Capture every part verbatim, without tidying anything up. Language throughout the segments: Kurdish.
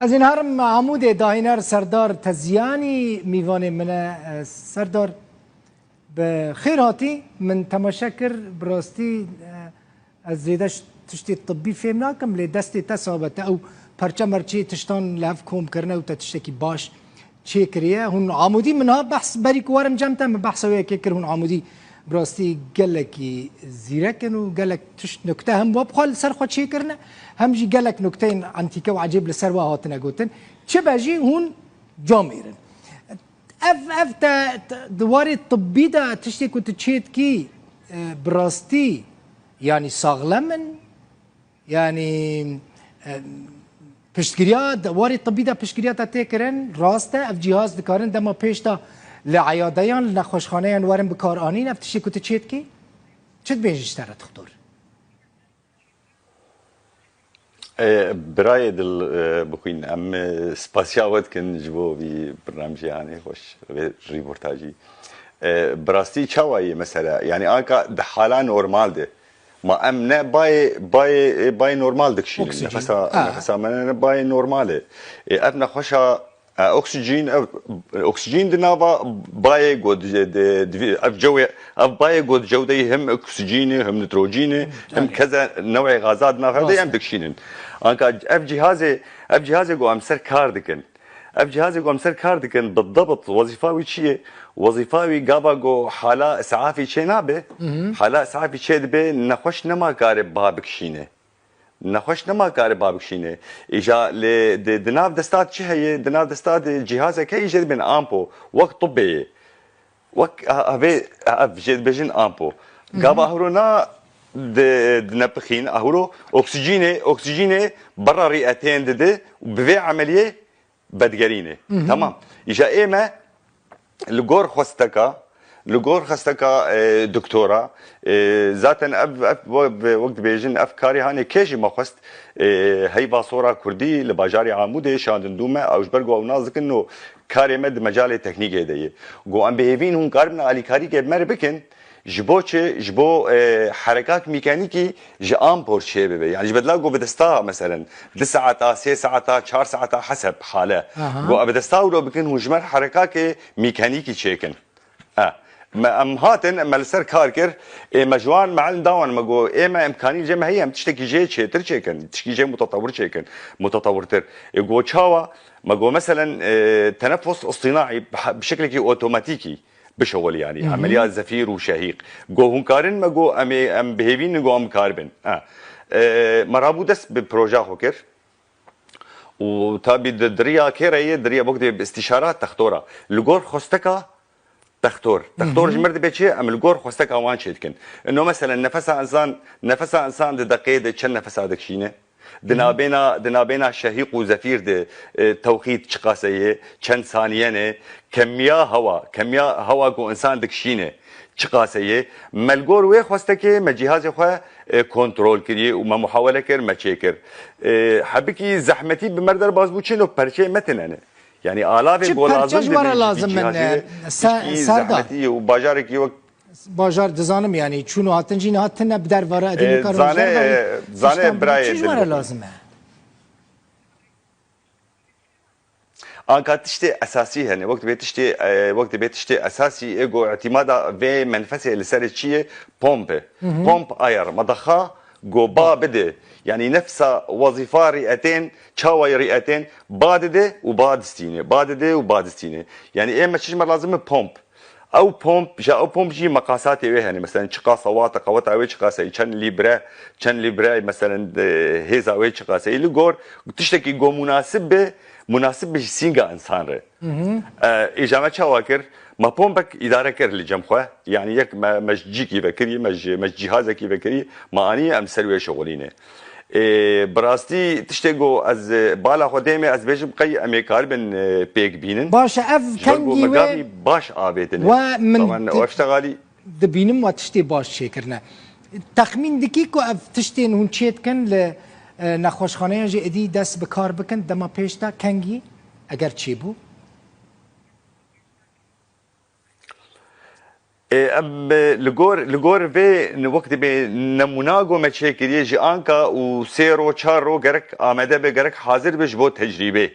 Ez ê niha herim Amûdê, dahîner Serdar Teziyanî mîvanê min e. Serdar, bi xêr hatî. Min temaşe kir, bi rastî, e, ez zêde ş-, tiştê tibbî fêm nakim, lê destê te sabe, te ew perçe merçê tiştan li hev kom kirine û te tiştekî baş çêkiriye. Hûn Amûdî, min ha behs berî ku werim cem te, min behsa wê yekê kir, hûn Amûdî bi rastî gelekî zîrek in û gelek tişt nukte hem we bi xwe li ser xwe çêkirine, hem jî gelek nukteyên entîke û ecêb li ser we hatine gotin. Çi be jî hûn camêr in. Ev, ev te, te di warê tibbî de tiştê ku tu çêdikî, e, bi rastî, yanî saxlem in? Yanî, e, piştgiriya, di warê tibbî de piştgiriya te tê kirin, rast e, ev cîhaz dikarin dema pêş de li eyadeyan, li nexweşxaneyan werin bikaranîn, ev tiştê ku tu çêdikî? Çi dibêjî ji te re, doktor? E, birayê dil, e, bixwîn, em, e, spasiya we dikin ji bo vî birnamjê hanê xweş, vê rîportajî. E, bi rastî çawa ye mesele? Yanî anka di hala normal de. Ma em ne bayê, bayê, e, bayê normal dikişînin. Oksîjen. Nefesa, Ha. nefesa me ne bayê normal e. E, ev nexweşa, e, oksîjîn, ev, oksîjîn di nava bayê ku di, di, di, ev cewê, ev bayê ku di cew de yî hem oksîjîn e, hem nitrojîn e, hem Tabii. keze newê gaza di nav de Rast em e. dikişînin. Anka ev cihazê, ev cihazê ku em ser kar dikin. Ev cihazê ku em ser kar dikin, bi debit wezîfa wî çi ye? Wezîfa wî gava ku hala isafî çê nabe, hala isafî çê dibe, nexweş nema kare ba bikişîne. Nexweş nema kare ba bikişîne. Îja lê di, di nav desta çi heye? Di nav desta de cihazek heye, jê dibên ampo, wek tibbê ye. Wek, a, a, vê, a, ev jê dibêjin ampo. Gava ahuro na di, di nepixîn, ahuro oksîjînê, oksîjînê berra rîetên dide û bi vê emeliyê vedigerîne. Tamam. Îja ê me li gor xwesteka, li gor xwesteka, e, doktora, e, zaten ev, ev, wek dibêjin, ev karê hanê kê jî me xwest, e, heyva sora kurdî li bajarê Amûdê şandin dû me, ew ji ber ku ew nas dikin, no karê me di mecalê teknîkê de ye. Ku em bi hêvîn hûn karibin alîkarîkê bi me re bikin, Ji bo çi? Ji bo, e, herekak mîkanîkî ji ampor çêbibe. Yani ji bedla ku bi desta, meselen, di saeta, sê saeta, çar saeta heseb hale. Aha. Ku bi desta wilo bikin, hûn ji me herekakê mîkanîkî çêkin. E, me, em hatin, me li ser kar kir, ê me ji wan, me elm dawan, me got, ê me imkanî cê me heye, em tiştekî jê çêtir çêkin, tiştekî jê mutetewir çêkin, mutetewirtir. Ê got çawa? Me got, meselen, e, tenefus istînaî bi, bi şeklekî otomatîkî, bişewil, yanî, Hı hı. emeliyat zefîr û şehîq. Go hûn karin, me go em ê, em bi hêvî nin, go em karibin. Ha. E, me rabû dest bi proja xwe kir. Û tabî di, di riya kê re ye, di riya wek dê bi istîşara textora. Li gor xwesteka textor. Textor Hı hı. ji mir dibe çi? Em li gor xwesteka wan çêdikin. Ino meselen nefesa însan, nefesa însan di deqeyê de çend nefesa dikişîne? Di nabêna, di nabêna şehîq û zefîr de, e, tewqît çiqase ye, çend saniye ne, kemiya hewa, kemiya hewa ku însan dikişîne, çiqase ye. Me li gor wê xwestekê me cîhazê xwe, e, kontrol kiriye û me muhawele kir, me çêkir. E, hebikî zehmetî bi me re derbas bû, çi no perçeyê me tine ne. Yanî alavê Çi go perçe lazim ji we re dibe ji vî lazim in, cîhazê e, re se-, tişkî Serdar? zehmetî ye û bajarekî wek Bajar dizanim, yanî çûn û hatin jî niha tine bi derve re, edê Ê, nikarin ji zane, derve re zane tiştan birayê çi ji we re dilbixwîn. lazim e? Anka tiştê esasî hene. Wek dibê tiştê, e, wek dibê tiştê esasî ê go îtîmada vê menfesê li serê çi ye? Pomp e. Hı hı. Pomp ayer. Me daxa go ba bide. Yanî nefsa wezîfa rîetên, çawayê rîetên, ba dide û ba distîne. Ba dide û ba distîne. Yanî ê me çi ji me lazim e? Pomp. Ew pomp, ji ew pomp jî meqasatê wê hene. Mesela çiqas hewat e, qeweta wê çiqas e, çend lîbre, çend lîbre, mesela, e, hêza wê çiqas e. Li gor tiştekî go munasib be, munasib be ji sînga însan re. E, îja me çawa kir? Me pompek îdare kir li cem xwe. Yanî yek me, me ji cîkî vekirî, me ji, me ji cîhazekî vekirî, me anî em ser wê şixulîne. Ê, bi rastî tiştê ku ez, e, bala xwe dême, ez bêjim qey em ê karibin, e, pêk bînin. Baş e, ev Ji ber ku kengî me wê gavî baş avêtine. we min Taban di-, ev ştegalî dibînim we tiştê baş çêkirine. Texmîn dikî ku ev tiştên hûn çêdikin li, e, nexweşxaneyan jî êdî dest bi kar bikin, dema pêş de kengî eger çêbû? Ê, em, e, li gor, li gor vê wextê bê nemûna ku me çêkiriye ji anka û sê ro, çar ro gerek amade be, gerek hazir be ji bo tecrîbê.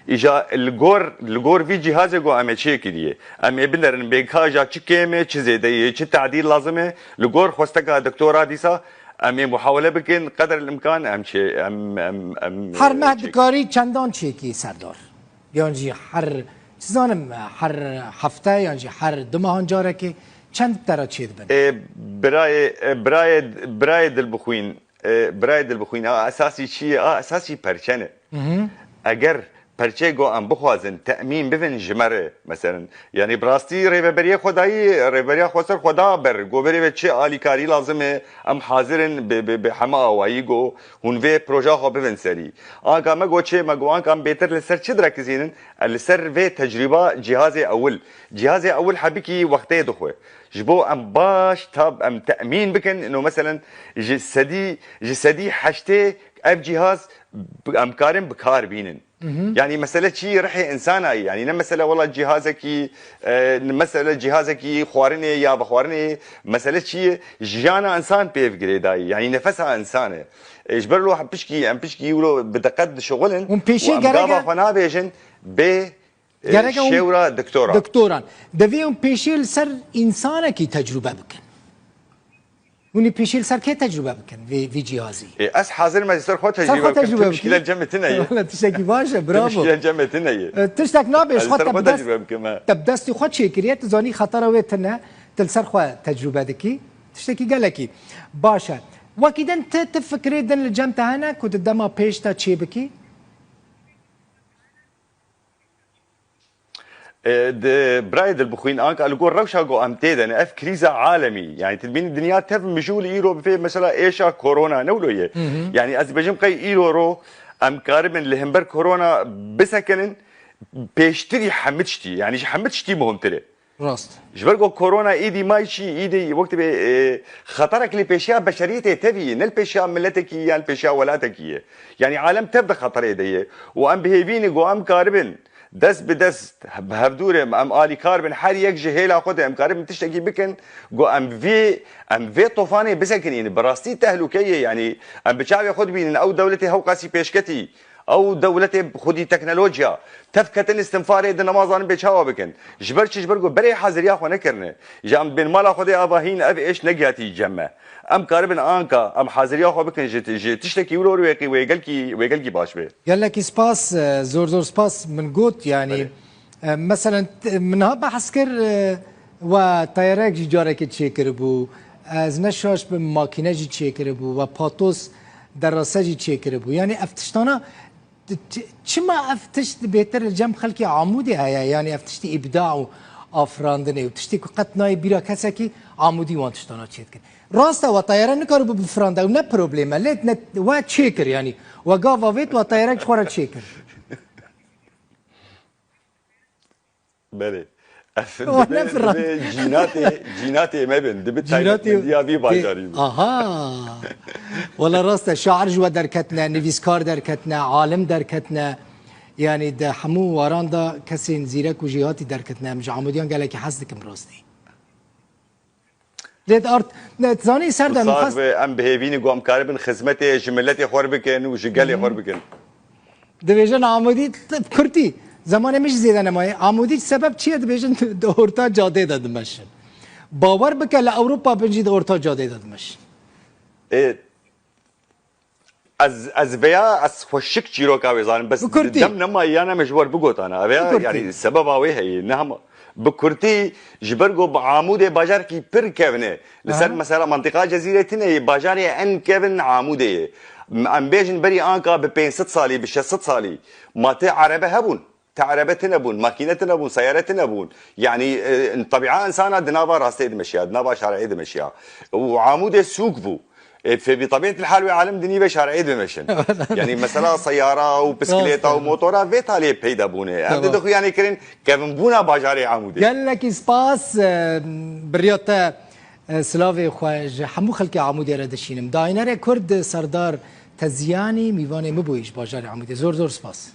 Îja li gor, li gor vî cîhazê ku em ê çêkiriye. Em ê binerin bê ka ja çi kêm e, çi zêde ye, çi tadîl lazim e. Li gor xwesteka doktora dîsa em ê muhawele bikin, qeder el imkan em çê, em, em, em, Her meh çêkiriye. Dikarî çendan çêkî, Serdar? Yan jî her, çi zanim, her hefte yan jî her du mehan carekê çend te re çêdibin? E, birayê, e, birayê, birayê dilbixwîn, e, birayê dilbixwîn, a esasî çi ye? A esasî perçe ne. Eger perçê go em bixwazin temîn bibin ji me re, meselen, yanî bi rastî rêveberiyê xwe dayî, rêveberiya xwe ser xwe da ber, go berê ve çi alîkarî lazim e, em hazir in bi, bi, bi heme awayî go hûn vê proja xwe bibin serî. Anka me got çê, me got anka em bêtir li ser çi direkizînin? E, li ser vê tecrîba cîhazê ewil. Cîhazê ewil hebikî wextê dixwe. Ji bo em baş tab em temîn bikin, ino meselen ji sedî, ji sedî heştê ev cîhaz em karin bi kar bînin. Yanî mesele çi ye? Rihê insana ye. Yanî ne mesele wela cîhazekî, e, mesele cîhazekî xwarinê ya vexwarinê. Mesele çi ye? Jiyana insan pêv girêdayî. Yanî nefesa insan e. E, ji ber lo pişkî, em pişkî wilo bi diqet dişixulin Hûn pêşî û em gerek gava e xwe nabêjin bê, e, gerek e hûn şêwra doktoran. Doktoran. Divê hûn pêşî li ser însanekî tecrûbe bikin. Hûn ê pêşî li ser kê tecrûbe bikin vê, vî cîhazî? E, ez hazir me ser xwe Ser xwe tecrûbe bikim. Tecrûbe Tu bikî. Mişkîle cem tine ye. Wala tiştekî baş e, Tu bravo. Mişkîle cem tine ye. E, tiştek nabe, ji Ez xwe ser te xwe bi dest, tecrûbe bikim, he. Te bi destî xwe çêkiriye, tu zanî xetera wê tine, tu li ser xwe tecrûbe dikî. Tiştekî gelekî baş e. Wekî din ti, ti fikirê din li cem te hene ku di dema pêş te çê bikî? E, di birayê dilbixwîn anka li gor rewşa ku em tê de ne, ev krîza alemî, yanî tu dibînî dinya tev mijûl îro bi vê mesela êşa korona ne wilo ye. Yanî ez dibêjim qey îro ro em karibin li hember korona bisekinin pêştirî hemî tiştî, yanî ji hemî tiştî muhimtir e. Rast. Ji ber ku korona îdî may çî, îdî wekî bê, e, xeterek li pêşiya beşeriyetê tevî, ne li pêşiya miletekî yan li pêşiya welatekî ye. Yanî alem tev di xeterê de ye. Û em bi hêvî ne ku em karibin dest bi dest, bi hevdû re em alîkar bin, her yek ji hêla xwe de em karibin tiştekî bikin ku em vê, em vê tofanê bisekinîn. Bi rastî tehlûke ye, yanî em bi çavê xwe dibînin ew dewletê hewqasî pêşketî. Ew dewletê xwedî teknolojiya, tev ketin istinfarê di nema zanin bê çawa bikin. Ji ber çi? Ji ber ku berê haziriya xwe nekirine. Ji em bên mala Xwedê ava hîn ev êş negihatiye cem me. Em karibin anka, em haziriya xwe bikin ji, ji tiştekî wilo wê, wê gelkî, wê gelkî baş be. Gelekî spas, e, zor zor spas. Min got, yanî, Belê. e, meselen, t-, min ha behs kir, e, we teyarek jî carekê çêkiribû. Ez ne şaş bim, makîne jî çêkiribû. We patos derase jî çêkiribû. Yanî ev tiştana, t-, t-, çima ev tişt bêtir li cem xelkê Amûdê heye? Yanî ev tiştî îbda û afirandinê û tiştê ku qet nayê bîra kesekî, Amûdî wan tiştana çêdikin. Rast e, we teyare nikaribû bifirande, ew ne problem e, lê ne, we çêkir, yanî we gav avêt, we teyarek ji xwe re çêkir. Belê. Ev Wan dibe, nefirand. Dibe cînatê, cînatê me bin. Dibe Cînatê taybetmendiya vî bajarî bin. Aha. Wala rast e. Şair ji we derketine, nivîskar derketine, alim derketine. Yanî di hemû waran de kesên zîrek û jêhatî derketine. Em ji Amudiyan gelekî hez dikim rastî. Lê di art, ne, zanî ser de Û sar mixwest be, em bi hêvî ne ku em karibin xizmetê ji miletê xwe re bikin û ji gelê xwe re bikin. Dibêjin Amûdî, t-, kurtî, zemanê min jî zêde nemaye. Amûdî sebeb çi ye? Dibêjin di orta cadê de dimeşin. Bawer bike li Ewropa bin jî di orta cadê de dimeşin. Ê, ez, ez veya ez xwe şik çîroka wê zanim, bes Bi kurtî. Dem nemaye yan em ji we re bigotana. Veya Bi kurtî. Yanî sebeba wê heye, ne hema. Bi kurtî, ji ber ku bi Amûdê bajarekî pir kevn e. Li ser Aha. Mesela mentiqa Cezîrê tune ye, bajarê en kevn Amûdê ye. Em bêjin berî anka bi pênc sed salî, bi şeş sed salî, ma ti erebe hebûn. Ti erebe tune bûn, makîne tune bûn, seyare tune bûn. Yanî, e, tebîa insana di nava rastê dimeşiya, di nava şareê dimeşiya. Û Amûdê sûk bû. E, fe bi tebiyetil hal wê alem di nîvê şareê dimeşin. Yanî mesela seyara û Rast bisikilêta û e. Motora vê talê peyda bûne. Em Tamam. Dide xuyanê kirin kevinbûna bajarê Amûdê. Gelekî spas, e, biriya te, e, silavê xwe ji hemû xelkê Amûdê re dişînim. Dayînerê Kurd Serdar Teziyanî mîvanê min bûyî ji bajarê Amûdê. Zor zor spas.